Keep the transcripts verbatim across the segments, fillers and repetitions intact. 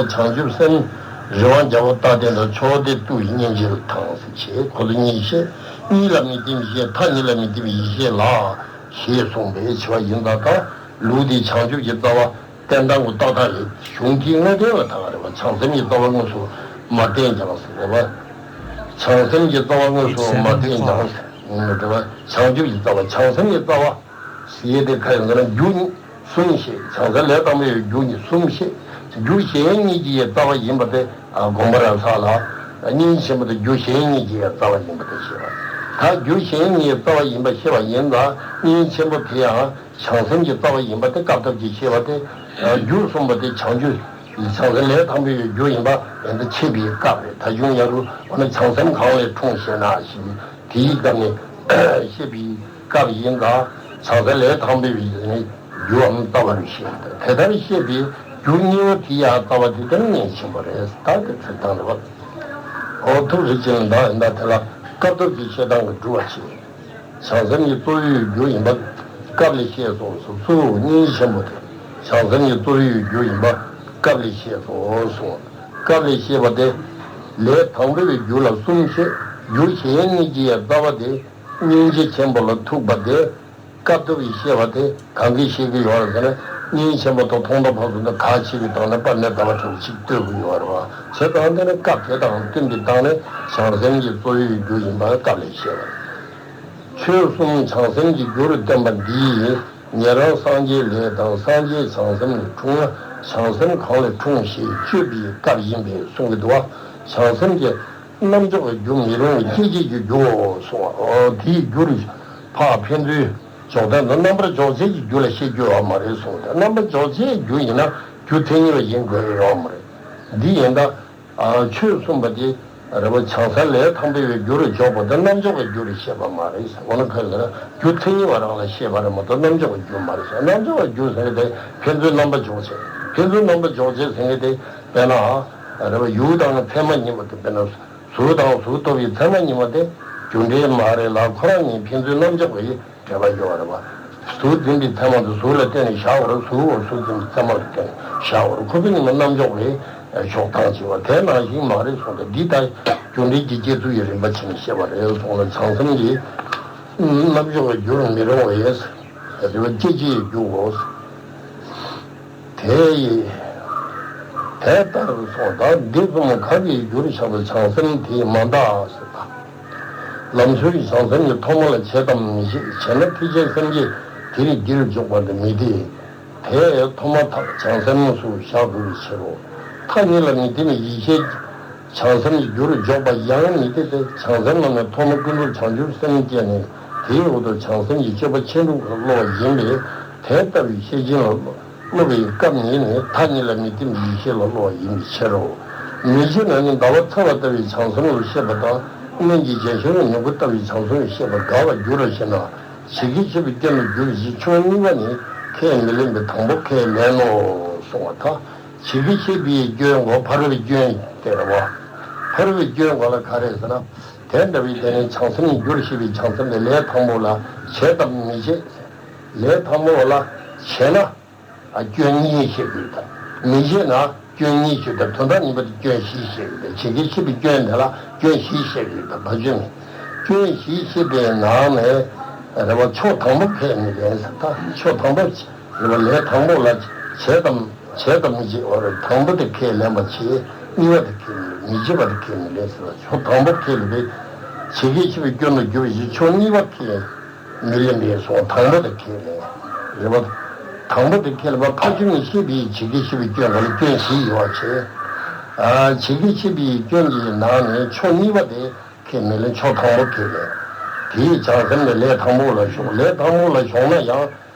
བྱང་ཆུབ་སེམས། རི་དབང་རྒྱལ་པོ་རྟ་དྲེལ་དང་། ཕྱོགས་བདེ་ཏུ་ཡི་སྙིང་རྗེ་ལ་དང་ཟེར་བྱས། ཁོ་ཚོ་གཉིས་བཤད། གཉིས་ལ་མི་ལྟོས་པའི་ཤེས། མཐའ་གཉིས་ལ་མི་ལྟོས་པའི་ཡེ་ཤེས་ལ་ཞེས་གསུངས་པས་ཕྱེ་བ་ཡིན་ད་ལྟ། ལུགས་འདིའི་བྱང་ཆུབ་ཀྱི་རྩ་བ་བསྟན་སྟངས་ཀྱི་རྟགས་ཐ་ལས་གཞུང་དེའི་དངོས་བསྟན་ལ་ཐ་རེད་བ། བྱང་སེམས་ཀྱི་རྩ་བ་དངོས་སུ་མ་བསྟན་ཀྱང་ཟེར་རེད་བ། བྱང་སེམས་ཀྱི་རྩ་བ་དངོས་སུ་མ་བསྟན་ཀྱང་ཟེར་རེད་བ། བྱང་ཆུབ་ཀྱི་རྩ་བ། བྱང་སེམས་ཀྱི་རྩ་བ། ཟེར་ཡས་དེ་ག་ཡིན་ཟེར་ན། རྒྱུ་གསུམ་བཤད། བྱང་སེམས་ལས་དང་པོའི་རྒྱུ་གཉིས་གསུམ་བཤད། རྒྱུ་གཞན་གཉིས་ཀྱི་རྩ་བ་ཡིན་པ་དེ་དགོངས་པ་རབ་གསལ་ལ། སྙིང་རྗེ་ཆེན་པོ་དེ་རྒྱུ་གཞན་གཉིས་ཀྱི་རྩ་བ་ཡིན་པ་དེ་བཤད་པ། ད་རྒྱུ་གཞན་གཉིས་རྩ་བ་ཡིན་པ་བཤད་པ་ཡིན་ཙང་། སྙིང་རྗེ་ཆེན་པོ་དེ་ཡང་བྱང་སེམས་ཀྱི་རྩ་བ་ཡིན་པ་དེ་སྐབས་ཐོབ་ཀྱིས་བཤད་པ་དེ། རྒྱུ་གསུངས་པ་དེ་བྱང་ཆུབ། བྱང་སེམས་ལས་དང་པོའི་རྒྱུ་ཡིན་པ་ཡང་ད་བཤད་པའི་སྐབས་རེད། ད་གཞུང་ཡང་རུ་འོ་ན། བྱང་སེམས་གང་ལས་འཁྲུངས་ཞེ་ན་ཞེས་དེའི་སྐབས་ནས་བཤད་པའི་སྐབས་ཡིན་ཙང་། བྱང་སེམས་ལས་དང་པོའི་རྒྱུའམ་རྩ་བ་རུ་བཤད། དེ་ལྟར་བཤད་པའི་རྒྱུ་གཉིས་པོ་དེ་ཡང་རྩ་བ་དེ་དེ་ནི་སྙིང་རྗེ་ཆེན་པོ་རེད། ད་དེ་ཚོའི་སྟངས་རེད་བ། འོ་ཐུགས་རྗེ་ཆེ་ལ་འདའ་ཡིན་ད། དེ་ལ་སྐབས་ཐོབ་ཀྱི་བཤད་སྟངས་ཀྱིས་སྒྲུབ་པར་བྱེད། བྱང་སེམས་ཀྱི་གཙོ་བོའི་རྒྱུ་ཡིན་པ་སྐབས་ལས་བཤད་སོ་གསུངས། སྙིང་རྗེ་ཆེན་པོ་དེ་བྱང་སེམས་ཀྱི་གཙོ་བོའི་རྒྱུ་ཡིན་པ་སྐབས་ལས་བཤད་སོ་གསུངས། སྐབས་ལས་བཤད་པ་དེ་ལས་དང་པོའི་རྒྱུ་ལ་གསུམ་བཤད། རྒྱུ་གཞན་གཉིས་ཀྱི་རྩ་བ་དེ་སྙིང་རྗེ་ཆེན་པོ་ལ་ཐུག་པ་དེ། སྐབས་ཐོབ་ཀྱིས་བཤད་པ་དེ་གང་གིས་ཤེས་ཀྱི་ཡོད་རེད་ཟེར་ན། སྙིང་རྗེ་ཆེན་པོ་དང་ཐོག་མཐའ་བར་གསུམ་དུ་ག་ཆེ་བའི་སྟེང་ནས་དཔག་མེད་ཟླ་བ་ཕྲུགས་གཅིག་ལྟོས་དགོས་ཡོད་རེད་བ། བྱས་ཙང་དེ་ནི་སྐབས་དེ་དང་བསྟུན་པའི་སྟེང་ནས་བྱང་སེམས་ཀྱི་གཙོ་བོའི་རྒྱུ་ཡིན་པ་སྐབས་ལས་བཤད་པ་རེད། ཆོས་གསུམ་བྱང་སེམས་ཀྱི་རྒྱུར་བསྟན་པ་འདིས། ཉན་རང་སངས་རྒྱས་ལས་དང་། སངས་རྒྱས་བྱང་སེམས་ལས་འཁྲུངས་ན། བྱང་སེམས་གང་ལས་འཁྲུངས་ཞེས་དཔྱོད་པའི་སྐབས་ཡིན་པས་གསུང་གི་འདུག་བ། བྱང་སེམས་ཀྱི་རྣམ་འཇོག་གི་རྒྱུ་མི་རུང་བའི་སྐྱེ་མཆེད་ཀྱི་རྒྱུའོ་གསུངས་པ། འོ་དེའི་རྒྱུར་ཕར་ཕན་ཚུན་འཇོག་སྟངས་དང་། རྣམ་པར་འཇོག་བྱེད་ཀྱི་རྒྱུ་ལ་བཤད་རྒྱུ་ཡོད་མ་རེད་གསུངས་ཏེ། རྣམ་པར་འཇོག་བྱེད་ཀྱི་རྒྱུ་ཡིན་ན་རྒྱུ་མཚན་ཉིད་པ་ཡིན་དགོས་ཡོད་མ་རེད། འདི་ཡིན་ད། ཨ། ཆོས་གསུངས་པ་དེ་རེད་བ། བྱང་སེམས་ལས་དང་པོའི་རྒྱུ་རུ་འཇོག་པ་དེ་རྣམ་འཇོག་གི་རྒྱུ་རུ་བཤད་པ་མ་རེད་ཟེར། འོ་ན་གང་ཡིན་ཟེར་ན། རྒྱུ་མཚན་ཉིད་པ་རང་ལ་བཤད་པ་རེད་མ་གཏོགས་རྣམ་འཇོག་གི་རྒྱུ་མ་རེད་ཟེར། རྣམ་འཇོག་གི་རྒྱུ་ཟེར་མཁན་དེ་ཕན་ཚུན་རྣམ་པར་འཇོག་བྱེད། ཕན་ཚུན་རྣམ་པར་འཇོག་བྱེད་ཟེར་མཁན་དེ་དཔེར་ན། རེད་བ། ཡུལ་དང་ཚད་མ་གཉིས་པོ་དེ། དཔེར་ན་གཟུགས་དང་གཟུགས་ཐོབ་པའི་ཚད་མ་གཉིས་པོ་དེ་རྒྱུ་འབྲས་མ་རེད་ལ། ཁོ་རང་གཉིས་ཕན་ཚུན་རྣམ་འཇོག་གི་འབྲེལ་བ་ཡོད་རེད་བ། གཟུགས་འཛིན་པའི་ཚད་མ་དེ་གཟུགས་ལ་བརྟེན་ནས་བཞག་པ་རེད། གཟུགས་འོ་གཟུགས་འཛིན་པའི་ཚད་མ་ལ་བརྟེན་ནས་བཞག་པ་རེད། ཁོ་ཚོ་གཉིས་ལ་རྣམ་འཇོག་གི་ཕྱོགས་ཐམས་ཅད་པ་དེ་ནང་བཞིན་མ་རེད་གསུངས་ཏེ། འདི་ལྟར་རྒྱུ་འབྲས་ཀྱི་སྐྱེ་ཚུལ་གྱི་རིམ་པ་བྱས་ནས་བཤད་པ་རེད་གསུངས་ལ། བྱང་སེམས་ཀྱི་རྣམ་འཇོག་གི་རྒྱུར་མི་རུང་བས། རེད་བ། སྐྱེ་མཆེད་ཀྱི་རྒྱུའོ། དེ་ཡི་དེ་ལྟར་གསུངས། ད་འདི་གསུམ་གང་གི་རྒྱུར་བཞག་པའི་བྱང་སེམས་དེ་མ་འདའ་ཟེར་ད། ལམ་སྲོལ་གྱི་བྱང་སེམས་ཀྱི་ཐོག་མ་ལ་བྱེད་དམ་མི་བྱེད། བྱས་ན་ཐེག་ཆེན་སེམས་བསྐྱེད་དེར་རྒྱུར་འཇུག་པ་དེ་མི་བདེ། དེ་ཐོག་མ་ཐག་བྱང་སེམས་སུ་བཞག་དགོས་པའི་ཕྱིར་རོ། མཐའ་གཉིས་ལ་མི་ལྟོས་པའི་ཡེ་ཤེས་བྱང་སེམས་ཀྱི་རྒྱུར་འཇོག་པ་ཡང་མི་བདེ་སྟེ། བྱང་སེམས་རྣམས་ནི་ཐོག་མ་ཀུན་རྫོབ་བྱང་ཆུབ་སེམས་བསྐྱེད་ནས། དེའི་འོག་ཏུ་བྱང་སེམས་ཀྱི་སྤྱོད་པ་ཆེན་པོ་ལ་སླུ་བ་ཡིན་པས། དེ་ལྟ་བུའི་ཤེར་ཕྱིན་ལ་སླུ་བའི་སྐབས་ཉིད་ནི་མཐའ་གཉིས་ལ་མི་ལྟོས་པའི་ཡེ་ཤེས་ལ་སླུ་བ་ཡིན་པའི་ཕྱིར་རོ། མི་བྱེད་ན་ནི་ཟླ་བ་ཚ་བ་ལྟ་བུའི་བྱང་སེམས་ལ་བཤད་པ་དང་། སྨན་གྱི་རྒྱན་གཞུང་ནི་མྱུ་གུ་ལྟ་བུའི་བྱང་སེམས་ལ་བཤད་པ་དགའ་བར་འགྱུར་རོ་ཞེ་ན། བྱེད་ཀྱི་བྱེད་པའི་སྐྱོན་ལ་འགྱུར་ཞེས་ཕྱོགས་གཉིས་པ་ནི་ཁས་མི་ལེན་པས་དང་པོ་ཁས་ལེན་ནོ་གསུངས་པ་དང་། བྱེད་ཀྱི་བྱེད་པའི་སྐྱོན་གོ། ཕ་རོལ་པོའི་སྐྱོན་དེ་རེད་བ། ཕ་རོལ་པོའི་སྐྱོན་གོ་ལ་ག་རེ་ཟེར་ན། དེ་འདྲ་བའི་དེ་ནི་བྱང་སེམས་ཉིད་རྒྱུར་བཤད་པའི་བྱང་སེམས་དེ་ལས་དང་པོ་ལ་བྱེད་དམ་མི་བྱེད། ལས་དང་པོ་ལ་བྱེད་ན། ཨ། སྐྱོན་གཉིས་བཤད་དགོས་དང་། མི་བྱེད་ན་སྐྱོན་གཉིས་བཤད་དང་། དོན་དག་གཉིས་པ་དེ་སྐྱོན་བཞི་བཤད་དགོས་དང་། བྱེད་ཀྱི་བྱེད་པའི་སྐྱོན་དེ་ལ་སྐྱོན་བཞི་བཤད་དགོས་དང་། ཕ་ཆོས་ནི། སྐྱོན་བཞི་བཤད་པའི་ནང་ནས་རེད་བ། ཕྱོགས་དང་པོ་ཁས་མི་ལེན་ཟེར་ད། ཕྱོགས་དང་པོ་རེད་བ། ལས་དང་པོ་ལ་བྱེད་དམ་བྱེད་དམ་མི་བྱེད། འོ་རེད། དང་པོ་དེ་ཁས་ལེན་པ་བྱེད། གཉིས་པ་དེ་ཁས་མི་ལེན། མི་བྱེད་པ་དེ་ཁས་མི་ལེན་ཟེར་བ། ཕྱོགས་དང་པོ་ཁས་ལེན་པས་བྱེད་ཀྱི་བྱེད་པའི་སྐྱོན་དུ་འགྱུར་བ་ཞིག་ཕྱོགས་གཉིས་པ་ཁས་མི་ལེན་པའི་སོགས། དང་པོ་དེ་ཁས་ལེན། རེད་བ། དང་པོ་དེ་ཁས་ལེན་པ་ཕ་ཆོས་ནི་བཤད་པའི་བྱེད་ཀྱི་བྱེད་པའི་སྐྱོན་ག་ལ་སྐྱོན་བཞི་ཡོད་པ་བྱས། ཨ། བྱེད་ཀྱི་བྱེད་པའི་སྐྱོན་གྱི་ནང་ནས་ཕྱོགས་གཉིས་པ་དེ་ཁས་མི་ལེན། ཕྱོགས་དང་པོ་ཁས་ལེན། དེའི་བྱང་སེམས་ནི་ལས་དང་པོ་ལ་ཞོག་ལས་དང་པོ་ལ་ཞོག་ན་ཡང་།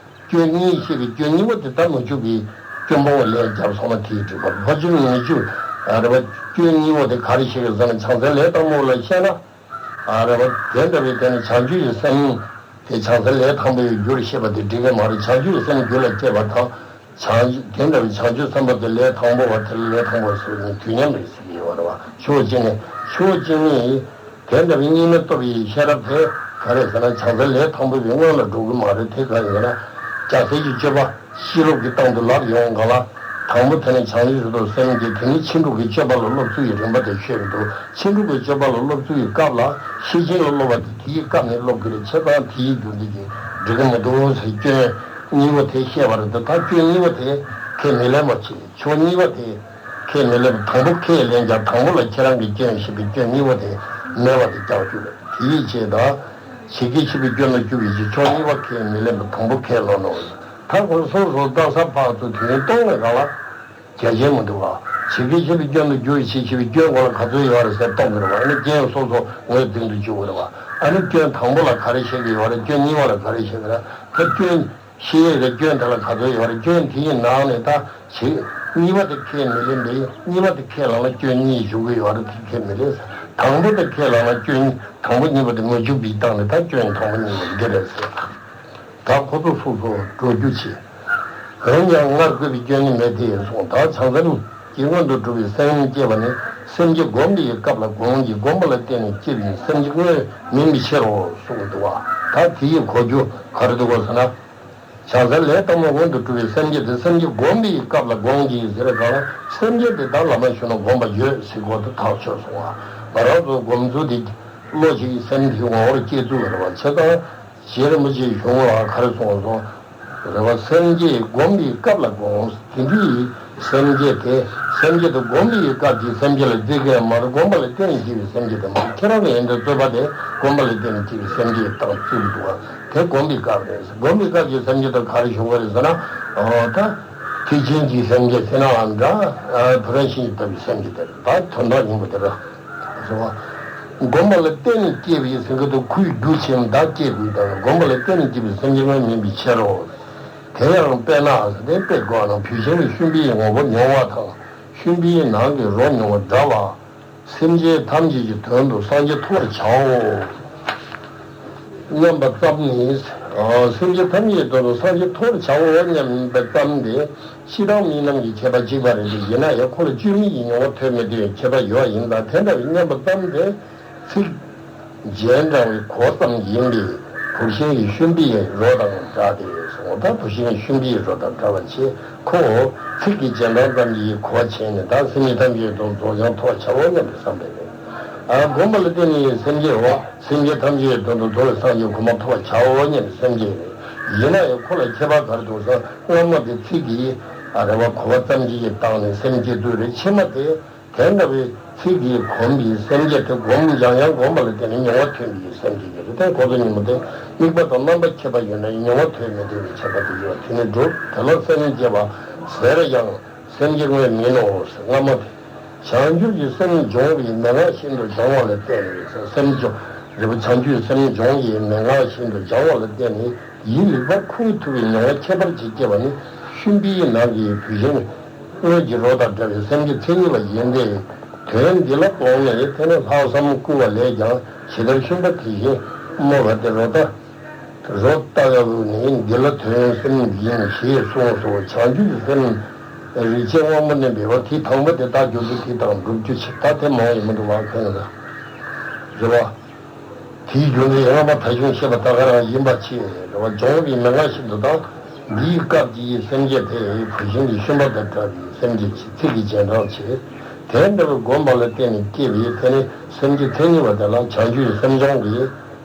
སྐྱོན་གཉིས་བཤད་པའི་སྐྱོན་གཉིས་པ་དེ་ད་མི་འཇུག་པའི་སྐྱོན་སྤོང་བའི་ལན་བརྒྱབ་སོང་ན་དེའི་འགྲིག་པ། ཕ་ཆོས་ནི་མི་འཇུག་ཨ། རེད་བ། སྐྱོན་གཉིས་པོ་དེ་ག་རེ་བཤད་ཀྱི་ཟེར་ན། བྱང་སེམས་ལས་དང་པོ་ལ་བཤད་ན། ཨ། རེད་བ། དེ་འདྲ་བའི་དེ་ནི་བྱང་ཆུབ་ཀྱི་སེམས་དེ་བྱང་སེམས་ལས་དང་པོའི་རྒྱུར་བཤད་པ་དེ་འགྲིག་གི་མ་རེད། བྱང་ཆུབ་ཀྱི་སེམས་རྒྱུད་ལ་སྐྱེས་པ་དང་། བྱང་། དེ་འདྲ་བའི་བྱང་ཆུབ་སེམས་དཔའ་དེ་ལས་དང་པོ་བ་དེ་ལ་ལས་དང་པོ་ཟེར་ནས་དུས་མཉམ་རེད་ཟེར་གྱི་ཡོད་རེད་བ། ཕྱོགས་གཅིག་ནས། ཕྱོགས་གཅིག་ནས་དེ་འདྲ་བའི་གཉིས་མེད་རྟོགས་པའི་ཤེས་རབ་དེ་ག་རེ་ཟེར་ན། བྱང་སེམས་ལས་དང་པོ་བའི་སྔོན་ལ་འགྲོ་གི་མ་རེད། དེ་ག་རེ་ཟེར་ན། རྒྱལ་སྲས་ཀྱི་སྤྱོད་པ་ཤེས་རབ་ཀྱི་སྟེང་དུ་ལབ་ཡོང་ག་ལ། དང་པོ་དེ་ནི་བྱང་ཆུབ་སེམས་བསྐྱེད། དེ་ནི་ཕྱིན་དྲུག་གི་སྤྱོད་པ་ལ་སློབ་ཚུལ་གྱི་རིམ་པ་དེ་ཤེས་ཀྱི་འདུག་ཕྱིན་དྲུག་གི་སྤྱོད་པ་ལ་སློབ་ཚུལ་གྱི་སྐབས་ལ་ཤེར་ཕྱིན་ལ་སློབ་པ་དེ་དེའི་སྐབས་ནས་སློབ་དགོས་རེད། བྱས་ཙང་དེའི་རྒྱུ་མཚན་གྱིས་འགྲིག་གི་མི་འདུག་ཟེར། སྐྱོན་གཉིས་པོ་དེ་བཤད་པ་རེད། ད་སྐྱོན་གཉིས་པོ་དེ་ཁས་མི་ལེན་པ་བྱེད། ཕྱོགས་གཉིས་པ་དེ་ཁས་མི་ལེན་པ། དང་པོ་ཁས་ལེན་ཀྱང་དང་པོ་ལ་ཁྱེད་རང་གི་སྐྱོན་ཞེས་པའི་སྐྱོན་གཉིས་པོ་དེ་མེད་པ་དེ་རྒྱག་རྒྱུ་རེད། དེའི་ཆེད་དུ་ཇི་སྐད་བཤད་པའི་སྐྱོན་ལ་འགྱུར་བའི་ཕྱིར། ཕྱོགས་གཉིས་པ་ཁས་མི་ལེན་པ། དང་པོ་ཁས་ལེན་ནོ། ད་ཁོ་སོ་སོ་བལྟ་ས་ཕར་ཚུར་དུས་ཡུན་སྟོང་ནས་གང་ལ་རྒྱ་ཆེན་མི་འདུག་བ། ཇི་སྐད་བཤད་པའི་སྐྱོན་ལ་འགྱུར་བའི་ཕྱིར་ཞེས་པའི་སྐྱོན་ཁོ་ལ་ག་ཚོད་ཡོད་རེད་ཟེར་སྟོན་གྱི་རེད་བ། ཨ་ནི་རྐྱེན་སོ་སོ་ངོས་འཛིན་དུ་འཇུག་གི་རེད་བ། ཨ་ནི་སྐྱོན་དང་པོ་ལ་ག་རེ་བཤད་ཀྱི་ཡོད་རེད། སྐྱོན་གཉིས་པ་ལ་ག་རེ་བཤད་ཀྱི་རེད། ད་སྐྱོན་ཤེས་ཡས་རེད། སྐྱོན་དེ་ལ་ག་ཚོད་ཡོད་རེད། སྐྱོན་དེ་ཡི་ནང་ནས་ད་ཇི་གཉིས་པ་དེ་ཁས་མི་ལེན་པས། གཉིས་པ་དེ་ཁས་བླངས་ན་སྐྱོན་གཉིས་ཞུགས་ཀྱི་ཡོད་རེད། དེ་ཁས་མི་ལེན། དང་པོ་དེ་ཁས་བླངས་ན་སྐྱོན་དང་པོ་གཉིས་པ་དེ་མི་འཇུག་པའི་སྟེང་ནས་ད་སྐྱོན་དང་པོ་གཉིས་པ་འདི་རེད་ཟེར། ད་ཁོ་ཚོ་སོ་སོ་འགྲོ་རྒྱུ་བྱེད། འོན་ཀྱང་སྔར་བཀོད་པའི་སྐྱོན་ནི་མེད་དེ་གསུངས། ད་བྱང་སེམས་ཀྱི་སྔོན་དུ་གྲུབ་པའི་སེམས་བསྐྱེད་པ་ནི་སེམས་བསྐྱེད་སྒོམ་པའི་སྐབས་ལ་སྒོམ་གྱི། སྒོམ་པ་ལ་བརྟེན་ནས་སྐྱེས་པའི་སེམས་ཀྱི་དངོས་མིན་པའི་ཕྱིར་རོ་གསུངས་འདུག་བ། ད་དེ་ཡི་གོ་རྒྱུ་ག་རེ་འདུག་གོ་ཟེར་ན། བྱང་སེམས་ལས་དང་པོ་སྔོན་དུ་གྲུབ་པའི་སེམས་བསྐྱེད་དེ་སེམས་བསྐྱེད་སྒོམ་པའི་སྐབས་ལ་སྒོམ་གྱི་ཟེར་བའི་སྐབས་ལ་སེམས་བསྐྱེད་དེ་ད་ལམ་ཞུགས་ན་སྒོམ་པ་ཡོད་ཟེར་གོ་དེ་ཐག་ཆོད་སོང་བ། ང་རང་ཚོ་སྒོམ་ཚུལ་དེ་བློ་ཞིག་སེམས་དེ་ངོ་བོར་སྐྱེ་ཚུལ་རེད་བ། བྱས་ཙང་། རྗེ་རིན་པོ་ཆེའི་གཞུང་ལ་ག་རེ་གསུངས་སོང་། རེད་བ། སེམས་བསྐྱེད་སྒོམ་པའི་སྐབས་ལ་སྒོམ། དེ་འདྲའི་སེམས་བསྐྱེད་དེ། སེམས་བསྐྱེད་དེ་སྒོམ་པའི་སྐབས་ཀྱི་སེམས་བསྐྱེད་ལ་བརྩི་གི་མ་རེད། སྒོམ་པ་ལ་བརྟེན་ནས་སྐྱེས་པའི་སེམས་བསྐྱེད་དེ་མ་རེད། ཁྱེད་རང་གི་ཡོན་ཏན་རྩོད་པ་དེ་སྒོམ་པ་ལ་བརྟེན་ནས་སྐྱེས་པའི་སེམས་བསྐྱེད་དང་བརྩི་གི་འདུག་བ། དེ་སྒོམ་པའི་སྐབས་རེད། སྒོམ་པའི་སྐབས་ཀྱི་སེམས་བསྐྱེད་དེ་ག་རེ་ཞུ་གི་རེད་ཟེར་ན། འོ་ད་ཐེག་ཆེན་གྱི་སེམས་བསྐྱེད་ཟེར་ནའང་འདྲ། བུ་རམ་ཤིང་ལྟ་བུའི་སེམས་བསྐྱེད་དེ་རེད། ད་དོན་དག་སྙིང་པོ་དེ་རེད། སྒོམ་པ་ལ་བརྟེན་ནས་སྐྱེས་པའི་སེམས་བསྐྱེད་དེ་ཁུ་བསྡུ་ཆེན་བདག་སྐྱེ་དགོས་དང་། སྒོམ་པ་ལ་བརྟེན་ནས་སྐྱེས་པའི་སེམས་བསྐྱེད་དངོས་མིན་པའི་ཕྱིར་རོ། དེ་ཡང་དཔེར་ན་ཟེར་ཏེ་དཔེ་བཀོད་ན། བུད་ཤིང་གི་ཤུན་པའི་ངོ་བོ་མྱོང་བ་དང་། ཤུན་པའི་ནང་གི་རོ་མྱོང་བ་འདྲ་བར། སེམས་ཅན་ཐམས་ཅད་ཀྱི་དོན་དུ་སངས་རྒྱས་ཐོབ་པར་བྱའོ། སྙམ་པ་ཙམ་ནི། སེམས་ཅན་ཐམས་ཅད་ཀྱི་དོན་དུ་སངས་རྒྱས་ཐོབ་པར་བྱའོ་སྙམ་པའི་ཙམ་དེ། སྤྱིར་བཏང་མི་རྣམས་ཀྱི་ཁྱད་པར་གཅིག་པ་རེད་དེ། ཡིན་ན་ཡང་ཁོ་ལ་སྤྱོད་མིན་གྱི་མྱོང་བ་ཐོབ་མི་ཐོབ་ཁྱད་པར་ཡོད་པ་ཡིན་ཙང་། དེ་འདྲ་བའི་སྙམ་པ་ཙམ་དེ་ཚིག་རྗེས་འབྲང་བའི་གོ་ཙམ་ཡིན་པས། བུད་ཤིང་གི་ཤུན་པའི་རོ་དང་འདྲ་སྟེ་གསུངས། ད་བུད་ཤིང་གི་ཤུན་པའི་རོ་དང་འདྲ་བ་བྱས། ཁོ་ཚིག་གི་རྗེས་འབྲང་ཙམ་གྱིས་གོ་བྱས་ནས། ད་སེམས་ཅན་ཐམས་ཅད་དོན་དུ་རྫོགས་བྱང་ཐོབ་བྱའོ་སྙམ་པའི་བསམ་པས། ཨ། སྒོམ་པ་ལ་བརྟེན་ནས་སེམས་བསྐྱེད་འོ། སེམས་ཅན་ཐམས་ཅད་དོན་དུ་རྫོགས་པའི་སངས་རྒྱས་གོ་འཕང་ཐོབ་བྱའོ་སྙམ་པའི་སེམས་བསྐྱེད་རེད། ཡིན་ན་ཡང་ཁོ་ལ་ཁྱད་པར་ག་རེ་འདུག་ཟེར་ན། སྔ་མ་དེ་ཚིག་གི། ཨ། རེད་བ། གོ་བ་ཙམ་གྱིས་བཏང་ནས་སེམས་བསྐྱེད་ཚུལ་རེད། ཕྱི་མ་དེ། དེ་འདྲ་བའི་ཚིག་གིས་གོམས་པའི་སེམས་བསྐྱེད་དེ་སྒོམ་ཡང་ཡང་སྒོམ་པ་ལ་བརྟེན་ནས་མྱོང་བ་ཐོན་པའི་སེམས་བསྐྱེད་ཀྱི་རེད། དེ་ཁོ་ཚོ་གཉིས་པོ་དེ་དམིགས་པ་དང་རྣམ་པ་ཁྱད་པར་ཡོད་ན་ཡང་མྱོང་བ་ཐོན་མི་ཐོན་པའི་ཁྱད་པར་དེ་ཡོད། དེ་ནི་སྒྲུབ་དེ་ལ་སེམས་བསྐྱེད་པ་ཟེར་ཡང་སེམས་བསྐྱེད་དངོས་མིན་ནོ། སྔ་མ་དེ། བྱང་ཆུབ་ཀྱི་སེམས་སྦྱོང་བའི་མན་ངག་ཤིན་ཏུ་སྦྱང་བ་ལ་བརྟེན་ནས། སེམས་སྦྱོང་རེད་པ། བྱང་ཆུབ་སེམས་སྦྱོང་བའི་མན་ངག་ཤིན་ཏུ་སྦྱང་བ་ལ་བརྟེན་ནས་ཡིད་ལེགས་པར་ཁུག་ཐུབ་པའི་མྱོང་བ་ཁྱད་པར་ཅན་སྐྱེས་པ་ནི་ཤུན་པའི་ནང་གི་བུད་ཤིང་དངོས་ཀྱི་རོ་དང་འདྲ་བའི་སེམས་བསྐྱེད་མཚན་ཉིད་པ་ཡིན་ཏེ། དོན་འདི་ལ་དགོངས་ནས་དེ་ནི་ལྷག་བསམ་བསྐུལ་བ་ལས་ཀྱང་ཇི་ལྟར་ཤུན་པ་དེ་བཞིན་སྨྲ་བ་སྟེ། རོ་ལྟ། རོ་ལྟ་བུ་ནི་འདི་ལ་དོན་གསུམ་ཡིན་ཞེས་གསུངས་སོ། བྱང་ཆུབ་ཀྱི་སེམས་རིགས་ཅན་དབང་པོ་རྣོན་པོས། འོ་དེ་དང་པོ་དེ་ད་རྒྱུ་མཚན་དེ་དང་སྒྲུབ་རྒྱུ་བྱེད། ད་དེ་མང་ཡོད་མི་འདུག་བ། ཁོང་ལ་རེད་བ། དེའི་རྒྱུ་མཚན་སྔ་མ་ད་གཞུང་བཤད་པ་ད་ག་རང་ཡིན་པ་ཆེ་རེད་བ། སྦྱོང་བའི་མན་ངག་ཤིན་ཏུ་དང་། འདིའི་སྐབས་ཀྱི་སེམས་བསྐྱེད་དེ་བུད་ཤིང་གི་ཤུན་པ་དང་འདྲ་བའི་སེམས་བསྐྱེད་ཀྱི་ཚིག་གི་རྗེས་འབྲང་བྱེད། དེ་འདྲ་བའི་སྒོམ་པ་ལ་བརྟེན་ནས་སྐྱེས་པའི་དེ་ནི་སེམས་བསྐྱེད་མཚན་ཉིད་པ་དེ་ལ་བྱང་ཆུབ་སེམས་སྦྱོང་གི་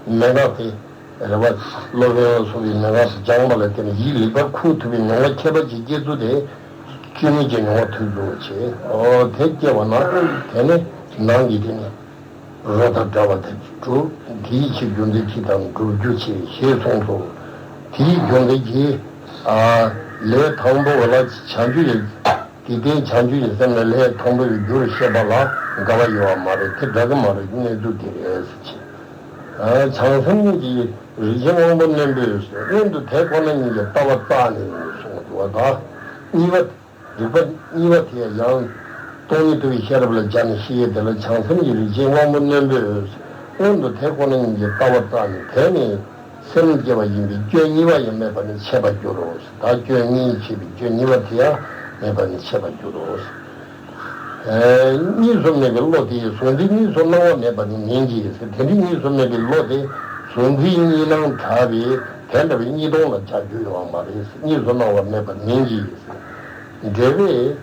མན་ངག་དེ། རེད་བ། སློབ་དཔོན་སོགས་ཀྱི་མན་ངག་སྦྱངས་པ་ལ་བརྟེན་ནས་ཡིད་ལེགས་པར་ཁུག་ཐུབ་པའི་མྱོང་བ་ཁྱད་པར་ཅན་སྐྱེ་ཚུལ་དེ། སྐྱེ་མེད་ཀྱི་མྱོང་བ་ཐོན་ཚུལ་བྱེད། འོ་དེ་སྐྱེ་བ་ན་དེ་ནི་ནང་གི་དེ་ནི་རོ་དང་འདྲ་བ་དེ་གྲུབ། དེའི་ཕྱིར་རྒྱུ་མཚན་ཅི་དང་སྒྲུབ་རྒྱུ་བྱེད་ཞེས་གསུངས་སོ། དེའི་རྒྱུ་མཚན་གྱིས། ཨ། ལས་དང་པོ་བ་ལ་བྱང་ཆུབ་ཡིན། དེ་ལྟའི་བྱང་ཆུབ་ཀྱི་སེམས་ལ་ལས་དང་པོའི་རྒྱུར་བཤད་པ་ལ་འགལ་བ་ཡོད་པ་མ་རེད། དེ་འདྲ་གི་མ་རེད། གནས་ཚུལ་དེ་རེད་ཟེར་གྱི། བྱང་སེམས་ཀྱི་རིགས་ཅན་དབང་པོ་རྣོན་པོས་སྔོན་དུ་དེ་ཁོ་ན་ཉིད་ཀྱི་ལྟ་བ་རྩ་ནས་གསུངས་འདུག་བ། ད་གཉིས་པ། རིགས་པ་གཉིས་པ་དེ་ཡང་སྟོང་ཉིད་རྟོགས་པའི་ཤེས་རབ་ལ་སྦྱར་ནས་བཤད་ཡས་དེ་ལ་བྱང་སེམས་ཀྱི་རིགས་ཅན་དབང་པོ་རྣོན་པོས་སྔོན་དུ་དེ་ཁོ་ན་ཉིད་ཀྱི་ལྟ་བ་རྩ་ནས་དེ་ནས། སེམས་བསྐྱེད་པ་ཡིན་པས་སྐྱོན་གཉིས་པ་ཡང་མེད་པ་ནི་འཆད་པར་འགྱུར་རོ། ད་སྐྱོན་གཉིས་བྱས་པའི་སྐྱོན་གཉིས་པ་དེ་ཡང་མེད་པ་ནི་འཆད་པར་འགྱུར་རོ། ཨེ། གཉིས་སུ་མེད་པའི་བློ་དེ་གཟུང་འཛིན་གཉིས་སུ་སྣང་བ་མེད་པ་ནི་མིན་གྱི་ཟེར། དེ་འདྲའི་གཉིས་སུ་མེད་པའི་བློ་དེ་གཟུང་འཛིན་གཉིས་སྣང་བྲལ་བའི་དེ་འདྲ་བའི་གཉིས་སྟོང་ལ་སྦྱར་རྒྱུ་ཡོད་པ་མ་རེད་ཟེར། གཉིས་སུ་སྣང་བ་མེད་པ་མིན་གྱི་ཟེར། འབྲེལ་བའི་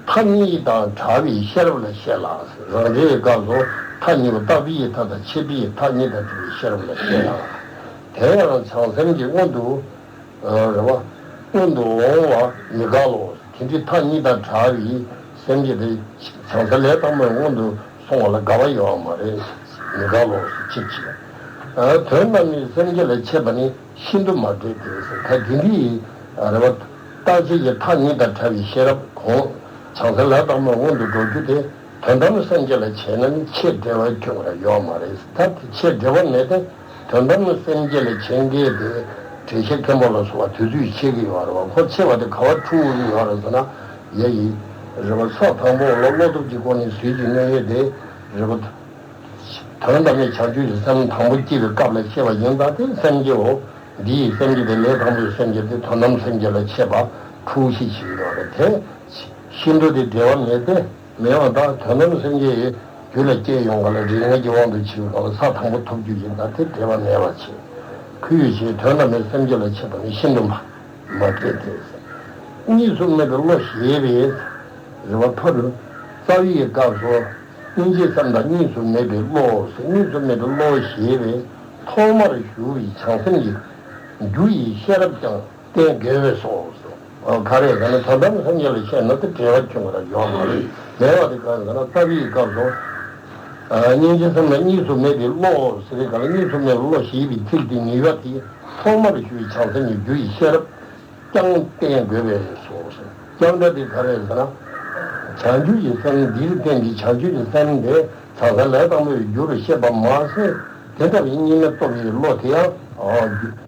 མཐའ་གཉིས་དང་བྲལ་བའི་ཤེས་རབ་ལ་བཤད་ལ། རང་འགྲེལ་གྱི་སྐབས་སུ་མཐའ་གཉིས་པོ་བརྟག་པའི་མཐའ་དང་ཆད་པའི་མཐའ་གཉིས་དང་བྲལ་བའི་ཤེས་རབ་ལ་བཤད་ལ། དེ་ཡང་བྱང་སེམས་ཀྱིས་སྔོན་དུ། རེད་བ། སྔོན་དུ་འོང་བ་མི་དགའ་ལོ། དེ་འདྲའི་མཐའ་གཉིས་དང་བྲལ་བའི་སེམས་ཅན་དེ། བྱང་སེམས་ལས་དང་པོའི་སྔོན་དུ་སོང་བ་ལ་དགའ་བ་ཡོད་མ་རེད། མི་དགའ་ལོ་ཅེས་བྱས། དོན་དམ་པའི་སེམས་བསྐྱེད་ལ་མཆིས་པ་ནི་ཤིན་ཏུ་མ་འགྲིག་སྟེ། ད་དེ་འདྲའི་རེད་བ། བརྟག་དཔྱད་ཀྱི་མཐའ་གཉིས་དང་བྲལ་བའི་ཤེས་རབ་གོང་། བྱང་སེམས་ལས་དང་པོའི་སྔོན་དུ་འགྲོ་རྒྱུ་དེ། དོན་དམ་སེམས་བསྐྱེད་ལ་བྱས་ན་ནི་ཆེས་འབྲེལ་བ་ཁྱོད་ལ་ཡོད་མ་རེད། ད་དེ་ཆེས་འབྲེལ་བ་མེད་དེ། དོན་དམ་སེམས་བསྐྱེད་ལ་བྱེད་མཁན་དེ། དྲི་ཤེས་མཁན་པོ་ལ་སོགས་པ་དུས་ཚོད་ཕྱེད་ཀ་ཡོད་རེད་བ། ཁོ་ཕྱེད་པ་དེ་ག་བ་འཁྲུག་ཡོད་རེད་ཟེར་ན། ཡ་ཡི། རེད་བ། ས་དང་པོ་ལ་བློ་སྟོབས་ཀྱི་སྒོ་ནས་ཟིལ་གྱིས་གནོན་ཡས་དེ། རེད་བ། དོན་དམ་པའི་བྱང་ཆུབ་ཀྱི་སེམས་དང་པོ་སྐྱེ་བའི་སྐབས་ལ་བཤད་པ་ཡིན་ཙང་དེ་སེམས་བསྐྱེད་འོ། འདི་ཡི་སེམས་བསྐྱེད་དེ་ལས་དང་པོའི་སེམས་བསྐྱེད་དེ་དོན་དམ་སེམས་བསྐྱེད་ལ་མཆིས་པ་འཁྲུག་ཤེས་ཅིག་ཡོད་རེད་དེ། ཤིན་ཏུ་དེ་འབྲེལ་བ་མེད་དེ། མེད་པ་དང་དོན་དམ་སེམས་བསྐྱེད་རྒྱུད་ལ་སྐྱེས་ཡོང་ག་ལ་རིགས་ལྔ་གི་དབང་དུ་བྱས་པའི་སྐབས་ལ་ས་དང་པོ་ཐོབ་རྒྱུ་ཡིན་ཙང་དེ་འབྲེལ་བ་མེད་པ་བྱས། ཁོ་ཡི་ཞེས་དོན་དམ་པའི་སེམས་བསྐྱེད་ལ་མཆིས་པ་ནི་ཤིན་ཏུ་མ་མ་འགྲིག་སྟེ། གཉིས་སུ་མེད་པའི་བློ་ཞེས་པའི་རེད་བ། མཐོ་རུ་རྩ་བའི་སྐབས་སུ་སྙིང་རྗེའི་སེམས་དང་གཉིས་སུ་མེད་པའི་བློ་ཟེར། གཉིས་སུ་མེད་པའི་བློ་ཞེས་པའི་ཐོག་མར་ཞུགས་པའི་བྱང་སེམས་ཀྱི་རྒྱུ་ཡི་ཤེས་རབ་ཀྱང་བསྟན་དགོས་པས་སོ། ག་རེ་ཟེར་ན་དོན་དམ་སེམས་བསྐྱེད་ལ་བཤད་ན་དེ་འབྲེལ་བ་ཁྱོད་ལ་ཡོད་མ་རེད། མེད་པ་དེ་ག་རེ་ཟེར་ན་རྩ་བའི་སྐབས་སུ། སྙིང་རྗེའི་སེམས་དང་གཉིས་སུ་མེད་པའི་བློ་ཟེར་བའི་སྐབས་ལ་གཉིས་སུ་མེད་པའི་བློ་ཞེས་པའི་ཚིག་དེ་ནུས་པ་དེ་ཐོག་མར་ཞུགས་པའི་བྱང་སེམས་ཀྱི་རྒྱུ་ཡི་ཤེས་རབ་ཀྱང་བསྟན་དགོས་པས་སོ། ཀྱང་སྒྲ་དེ་ག་རེ་ཟེར་ན། བྱང་ཆུབ་ཀྱི་སེམས་འདིར་བསྟན་གྱི་བྱང་ཆུབ་ཀྱི་སེམས་དེ་བྱང་སེམས་ལས་དང་པོའི་རྒྱུར་བཤད་པ་མ་ཟད། དེ་ལྟ་བུའི་གཉིས་མེད་རྟོགས་པའི་བློ་དེ་ཡང་།